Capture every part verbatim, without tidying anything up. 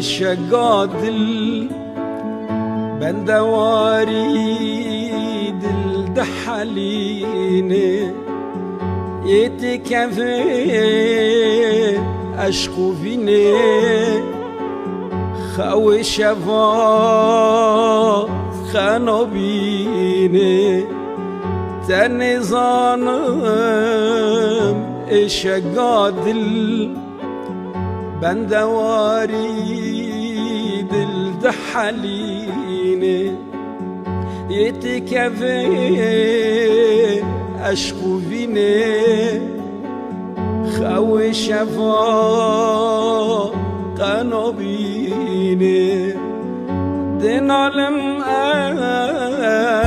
Şega dil, bendewarî dil dihelîne, yê dikeve eşq û vîne, xewê şeva xenabîne. Tenê zanim ê şega dil, bendewarî dil dihelîne, yê dikeve eşq û vîne, xewê şeva qenabîne. Dinalim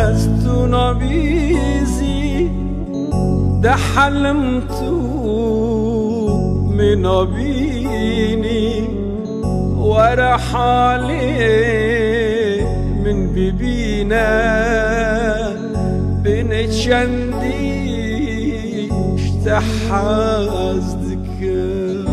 ez tu nabîzî, dehelim tu min nabînî. Were halê min bibîne, binê çendî ji te hez dikim.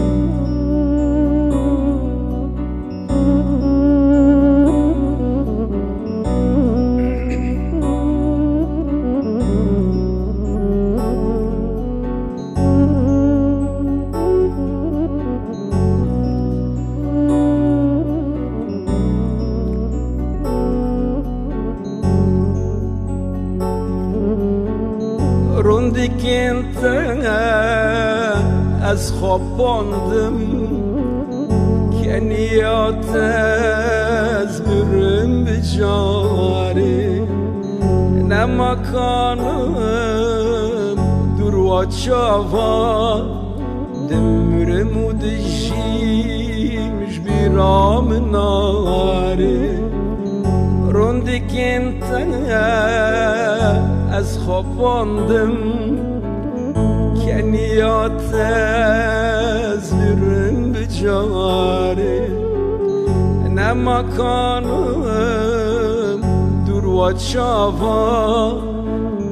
Rindikên te ez xapandim, keniya te ez mirim bi carê. Nema kanim dûr wa çava, dimirim û dijîm ji bîra min nare. Rindikên te ez xapandim, keniya te ez mirim bi carê. Nema kanim dûr wa çava,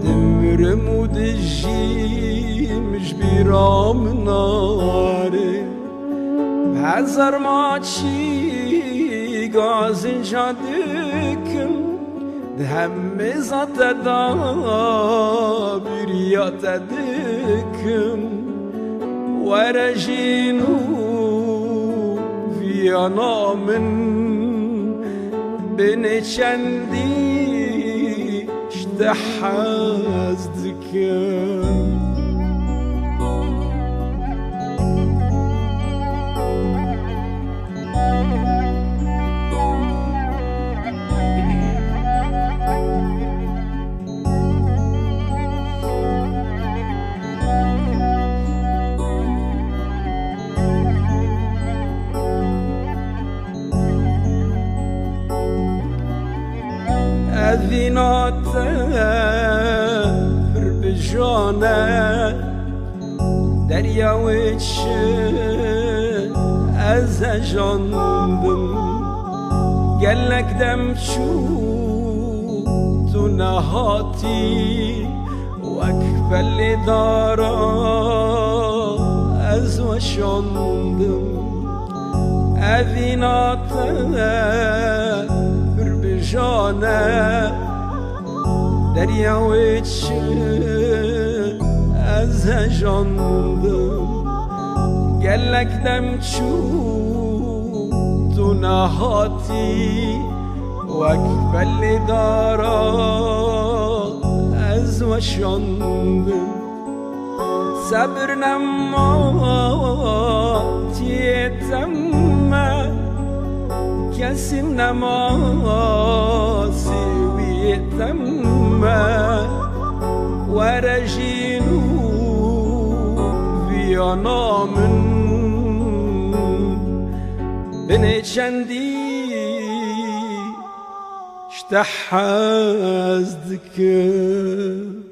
dimirim û dijîm ji bîra min nare. Bi hezar maçî gazinca dikim, di hemê zate da bîriya te dikim. Were jîn û viyana min, binê çendî ji te hez dikim. Evîna te pir bi jan e, derya wê çi ez hejandim. Gelek dem çû tu nehatî, wek pelê dara ez weşandim. Evîna te pir bi jan e, derya wê çi ez hejandim. Gelek dem çû tu nehatî, wek pelê dara ez weşandim. Sebir nema tiyê te me, kesî nema sêwiyê te me. Were jîn û viyana min, binê çendî ji te hez dikim.